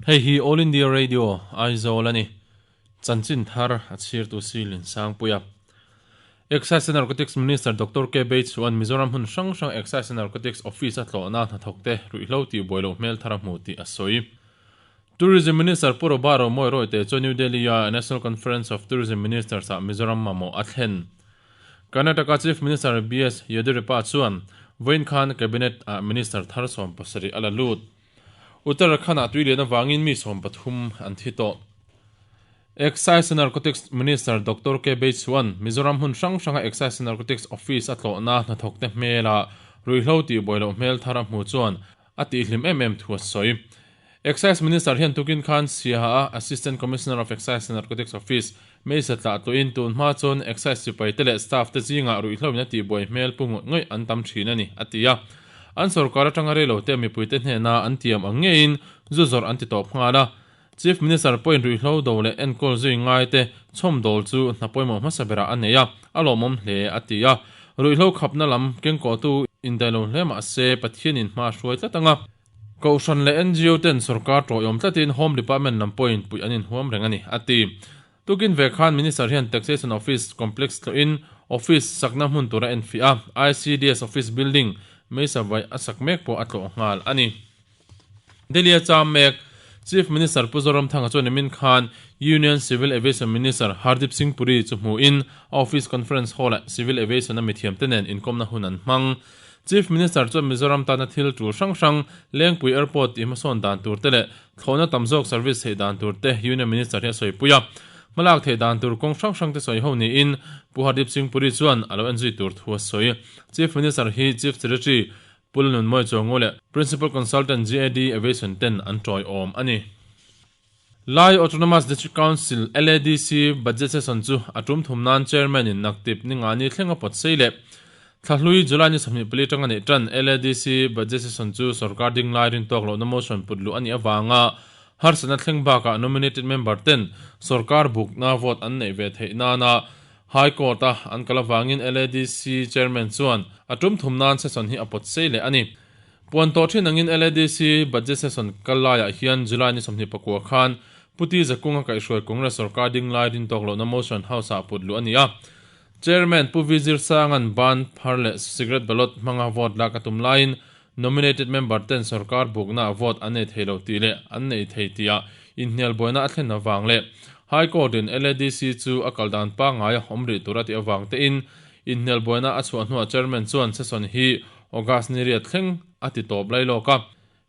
Hei hi All India Radio, Aizawl a ni. Chanchin thar a chhirtu Silin Sangpuia. Excise and Narcotics Minister Doctor K Bei chuan Mizoram hmun hrang hrang Excise and Narcotics Office a tlawhna hnathawkte ruihhlo tihbuai loh hmel thar a hmu tih a sawi. Tourism Minister Pu Robaro Mawi Rawite chuan New Delhi-a National Conference of Tourism Ministers-ah Mizoram mamawh a thlen. Karnataka Chief Minister BS Yediyurappa chuan vawiin khan Cabinet-ah Minister thar 70 a la lut. Uttarakhand-ah tui lian avangin mi 13 an thi tawh. Excise and Narcotics Minister Doctor K Bei chuan Mizoram hmun hrang hranga Excise and Narcotics Office a tlawhna hnathawkte hmela ruihhlo tihbuai loh hmel thar a hmuh chuan a tihhlim em em thu a sawi. Excise Minister hian tukin khan Siaha a Assistant Commissioner of Excise and Narcotics Office Meisa tlah tawhin tun hma chuan Excise sipaite leh staff te zingah ruihhlo in a tihbuai hmel pu ngawih ngawih an tam thin a ni, a ti a. An sorkar atanga reilote mipuite hnena an tiam ang ngeiin zu zawrh an ti tawp nghal a. Chief Minister pawhin ruihhlo do leh enkawl zui ngaite chhawmdawl chu hna pawimawh hmasa berah a nei a, a lawmawm hle, a ti a. Ruihhlo khapna lam kengkawhtu indailo hle mah se Pathianin hma a hruai tlat ang a. Kohhran leh NGO ten sorkar tawiawm tlatin Home Department lam pawhin puih an inhuam reng a ni, a ti. Tukin ve khan Minister hian Taxation Office Complex tlawhin Office sakna hmun tur a enfiah a, ICDS Office Building Meisa vaih a sak mek pawh a tlawh nghal a ni. Delhi a cham mek Chief Minister Pu Zoramthanga chuan nimin khan Union Civil Aviation Minister Hardeep Singh Puri chu hmuhin a Office Conference Hall-ah Civil Aviation a mithiamte nen inkawmna hun an hmang. Chief Minister chuan Mizoram tana thil tul hrang hrang, Lengpui Airport tih hmasawn dan tur te leh thlawhna tam zawk service theih dan tur te Union Minister hi a sawipui a. Hmalak theih dan tur kawng hrang hrang te sawi ho niin Pu Hardeep Singh Puri chuan a lo enzui tur thu a sawi. Chief Minister hi Chief Secretary Pu Lalnunmawi Chuangu leh Principal Consultant GAD Aviation ten an tawiawm a ni. Lai Autonomous District Council, LADC, budget session chu a tum thum nan Chairman in naktip ni ngani thleng a pawt sei leh. Thlahlui July ni 24 atanga neih tan LADC budget session chu sorkar ding lai rin tawk lohna motion put luh a nih avanga harsatna thleng bakah nominated member ten sorkar bukna vote an neih ve theih nana High Court a an kal avangin LADC Chairman chuan a tum thum nan session hi a pawt sei leh a ni. Puan tawh thin angin LADC budget session kal laiah hian July ni 24 khan Pu Ti Zakunga kaihhruai Congress sorkar ding lai rin tawk lohna motion House-ah put luh a ni a. Chairman Pu V Zirsanga'n ban phar leh cigarette ballot hmanga vote lak a tum laiin nominated member ten sorkar buknaah vote an nei thei lo tih leh an nei thei tihah inhnial buaina a thlen avang leh High Court-in LADC chu a kal dan pangngai a awm rih tur a tih avang tein inhnial buaina a chhuah hnuah Chairman chuan session hi August ni riat thleng a ti tawp lai lawk a.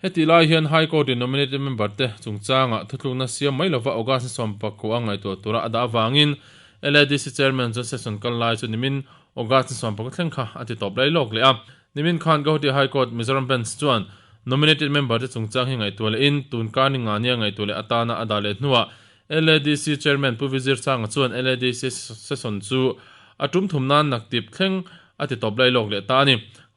Hetih lai hian High Court-in nominated member te chungchangah thutlukna siam mai lova August ni 19 a ngaihtuah tura a dah avangin LADC Chairman chuan session kal lai chu nimin August ni 19 thleng kha a ti tawp lai lawk leh a. Nimin khan Guwahati High Court Mizoram Bench chuan nominated member te chungchang hi ngaihtuah lehin tun kar ni nga nia ngaihtuah leh atana a dah leh hnuah LADC Chairman Pu Vizir Sanga chuan LADC session chu a tum thum nan naktip thleng a ti tawp lai lawk leh ta a ni.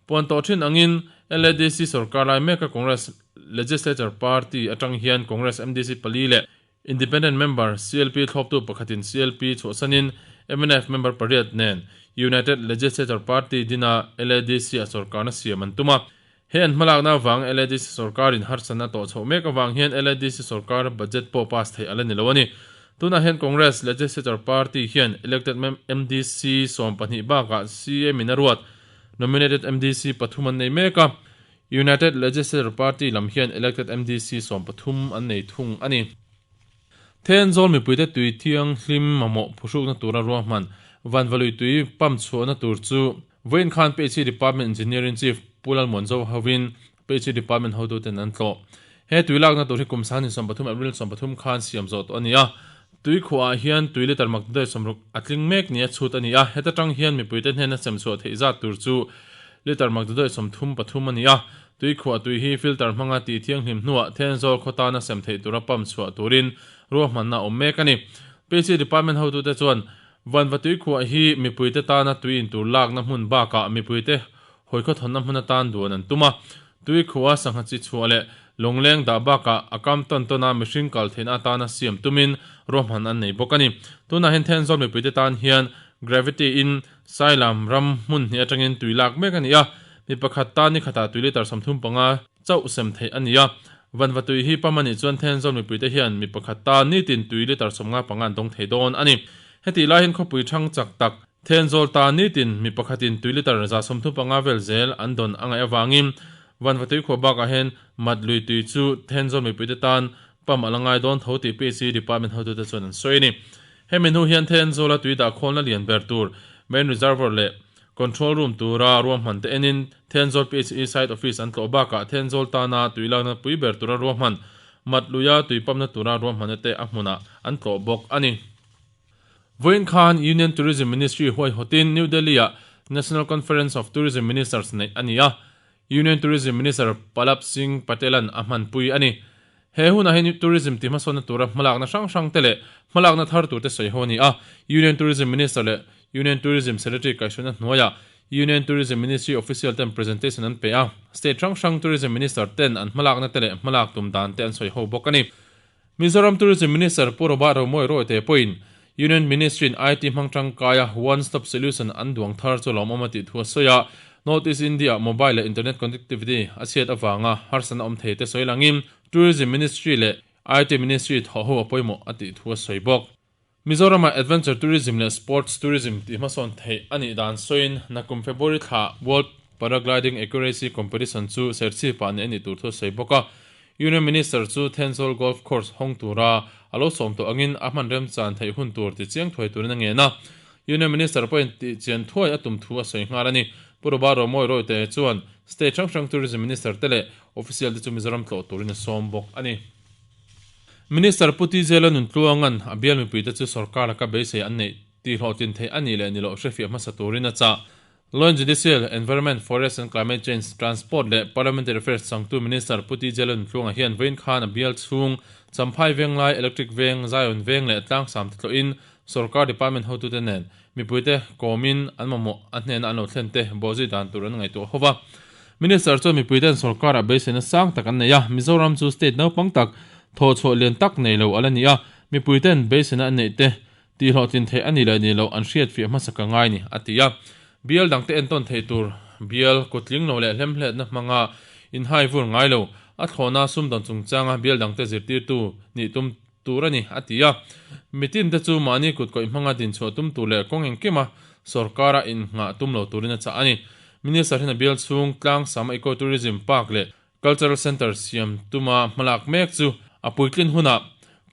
Puan tawh thin angin LADC sorkar lai meka Congress Legislature Party atang hian Congress MDC pali leh Independent member CLP thlawptu pakhatin CLP chhuahsanin mnf member pariat nen United Legislature Party dina LADC a sorkarna siam an tum a. He an hmalakna avang LADC sorkarin harsatna tawh chhoh mek avang hian LADC sorkar budget pawh pass theih a la ni lo a ni. Tunah hian Congress Legislature Party hian elected MDC 12 bakah CM in a ruat nominated MDC pathum an nei mek a, United Legislature Party lam hian elected MDC 13 an nei thung a ni. Thenzawl mipuite tui thianghlim mamawh phuhrukna tura ruahman Vanvalui tui pump chhuahna tur chu Vawiin khan PHE Department Engineering Chief Pu Lalmuanzo hovin PHE Department hotuten an tlawh. He tui lakna tur hi kum 2023 April 13 khan siam zawh tawh a ni a. Tui khuaah hian tui litre mak daih 60 a tling mek nia chhut a ni a. Heta tang hian mipuite hnena sem chhuah theih zat tur chu litre mak daih 33 a ni a. Tui khuah tui hi filter hmanga tih thianghlim hnuah Thenzawl khaw tana sem theih tura pump chhuah turin ruahmanna a awm mek a ni. PHE Department hotute chuan Vanva tuikhuah hi mipuite tana tui intur lakna hmun bakah mipuite hawikhawthawnna hmun atan duan an tum a. Tuikhuah sangha chi chhuah leh lawngleng dah bakah a kam tawn tawn a mihring kal theihna atana siam tumin ruahman an nei bawk a ni. Tunah hian Thenzawl mipuite tan hian gravity in Sailam ram hmun hnih atangin tui lak mek a ni a. Mi pakhat tan ni khatah tui litre 35 chauh sem theih a ni a. Vanvatui hi pam a nih chuan Thenzawl mipuite hian mi pakhat tan nitin tui litre 55 an dawng thei dawn a ni. Hetih lai hian khawpui thang chak tak Thenzawl tan nitin mi pakhatin tui litre 35 vel zel an dawn a ngaih avangin Vanvatui khua bakah hian Mat lui tui chu Thenzawl mipuite tan pam a la ngai dawn tho tih PHE department hotute chuan an sawi a ni. Hemi hnu hian Thenzawla tui dah khawlna lian ber tur main reservoir leh control room tura ruahman te enin Thenzawl PHE site office an tlawh bakah Thenzawl tana tui lakna pui ber tura ruahman Mat luia tui pamna tura ruahmanna te a hmunah an tlawh bawk a ni. Vawiin khan Union Tourism Ministry huaihawtin New Delhi-ah National Conference of Tourism Ministers neih a ni a. Union Tourism Minister Pallab Singh Patel-a'n a hmanpui a ni. He hunah hian tourism ti hmasawnna tura hmalakna hrang hrang te leh hmalakna thar tur te sawi ho a ni a. Union Tourism Minister leh Union Tourism Secretary kaihhruaina hnuaiah Union Tourism Ministry official ten presentation an pe a. State hrang hrang Tourism Minister ten an hmalakna te leh hmalak tum dan te an sawi ho bawk a ni. Mizoram Tourism Minister Pu Robert Romawia Rawite pawhin Union Ministry-in IT hmang tangkaia One Stop Solution an duang thar chu lawmawm a tih thu a sawi a. North East India-ah mobile leh internet connectivity a chhiat avanga harsatna awm thei te sawi langin Tourism Ministry leh IT Ministry thawh ho a pawimawh a tih thu a sawi bawk. Mizoramah Adventure Tourism leh Sports Tourism tih hmasawn theih a nih dan sawiin nakum February thla World Paragliding Accuracy Competition chu Serchhip-ah neih a nih tur thu a sawi bawk a. Union Minister chu Thenzawl Golf Course hawng tura a lo sawm tawh angin a hman remchan theih hun tur ti chiang thuai turin a ngen a. Union Minister pawhin tih chian thuai a tum thu a sawi nghal a ni. Pu Robert Romawia Rawite chuan State hrang hrang Tourism Minister te leh Official te chu Mizoram tlawh turin a sawm bawk a ni. Minister Pu Tizela Nuntluanga'n a bial mipuite chu sorkar laka beisei an neih tih hlawhtlin theih a nih leh ni loh hrefiah hmasa turin a chah. Law and Judicial, Environment, Forest and Climate Change, Transport leh Parliamentary Affairs changtu Minister Pu Tizela Nuntluanga hian vawiin khan a bial chhung Champhai Venglai, Electric Veng, Zion Veng leh Tlangsam te tlawhin sorkar department hotute nen mipuite kawmin an mamawh a hnena an lo thlen te bawhzui dan tur an ngaihtuah ho va. Minister chuan mipuite'n sorkarah beiseina sang tak an nei a, Mizoram chu state naupang tak, thawhchhuah lian tak nei lo a la ni a, mipuite'n beiseina an neih te tihhlawhtlin theih a ni leh ni loh an hriatfiah hmasa ka ngai ni, a ti a. Bial dangte entawn theih tur bial kutling lo leh hlemhletna hmanga inhai vur ngai lo, a thlawhna sumdawn chungchanga bial dangte zirtirtu nih tum tur a ni, a ti a. Mitin te chu mahni kut kawih hmanga dinchhuah tum tur leh kawng engkima sorkara innghah tum lo turin a chah a ni. Minister hian a bial chhung Tlangsam Eco Tourism Park leh Cultural Centre siam tuma hmalak mek chu a puitlin hunah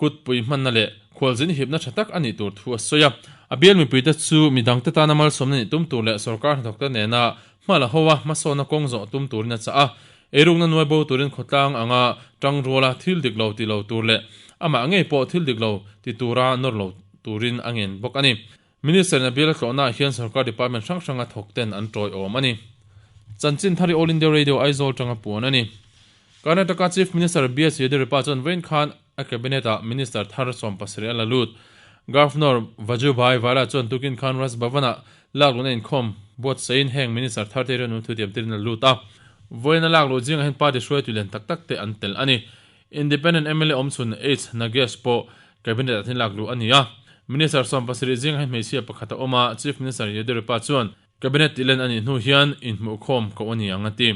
kutpui hmanna leh khualzin hipna tha tak a nih tur thu a sawi a. A bial mipuite chu midangte tana malsawmna nih tum tur leh sorkar hnathawkte nena hma la ho a hmasawnna kawng zawh tum turin a chah a. Eirukna nuai bo turin khawtlang anga tang ruala thil dik lo ti lo tur leh amah ngei pawh thil dik lo ti tura nawr lo turin a ngen bawk a ni. Minister in a bial a tlawhnaah hian sorkar department hrang hranga thawk ten an tawiawm a ni. Chanchin thar i All India Radio Aizawl tanga puan a ni. Karnataka Chief Minister BS Yediyurappa chuan vawiin khan a cabinet ah Minister thar 17 a la lut. Governor Vajubhai Vala chuan tukin khan Raj Bhavan ah lakluhna inkhawm buatsaihin heng Minister thar te rinawm thu tiam tirin a lut a. Vawiin a lakluh zingah hian party hruaitu lian tak tak te an tel a ni. Independent mla awmchhun H Nagesh pawh Cabinet ah thin lakluh a ni a. Minister 17 zingah hian hmeichhia pakhat a awm a, Chief Minister Yediyurappa chuan Cabinet tih len a nih hnu hian inhmuhkhawm koh a ni ang a ti.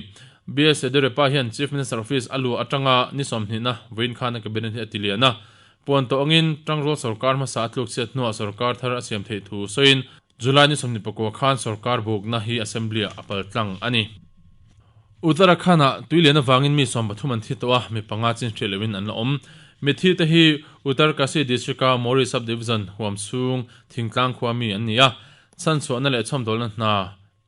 BS Yediyurappa hian Chief Minister Office a luah atanga ni 20 na vawiin khan a Cabinet hi a ti lian a. Puan tawh angin Tangrual sawrkar hmasa a tluk chhiat hnuah sawrkar thar a siam theih thu sawiin July ni 29 khan sawrkar bukna hi Assembly-ah a pal tlang a ni. Uttarakhand-ah tui lian avangin mi 13 an thi tawh a, mi panga chin hriat lohin an la awm. Mitthi te hi Uttarkashi district-a Mori sub-division huam chhung thingtlang khua mi an ni a. Chhanchhuahna leh chhawmdawlna hna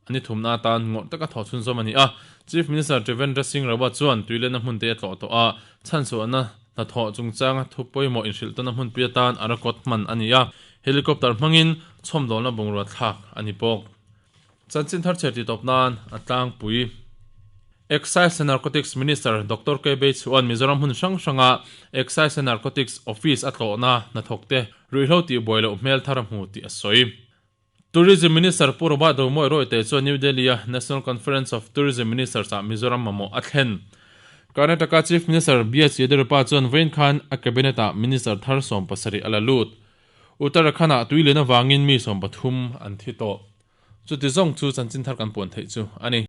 a ni thumna atan ngawrh taka thawh chhunzawm a ni a. Chief Minister Trivendra Singh Rawat chuan tuilenna hmun te a tlawh tawh a, chhanchhuahna hnathawh chungchanga thu pawimawh inhrilh tawna hmunpui atan a record hman a ni a, helicopter hmangin chhawmdawlna bungrua thlak a ni bawk. Chanchin thar chhiar tih tawp nan a tlangpui. Excise and Narcotics Minister Doctor K Bei chuan Mizoram hmun hrang hranga Excise and Narcotics Office a tlawhna hnathawkte ruihhlo tihbuai loh hmel thar a hmu tih a sawi. Tourism Minister Pu Robert Romawia Rawite chuan New Delhi-a National Conference of Tourism Ministers-ah Mizoram mamawh a thlen. Karnataka Chief Minister BS Yediyurappa chuan vawiin khan a Cabinet-ah Minister thar 17 a la lut. Uttarakhand-ah tui lian avangin mi 13 an thi tawh. Chuti zawng chu chanchin thar kan puan theih chu a ni.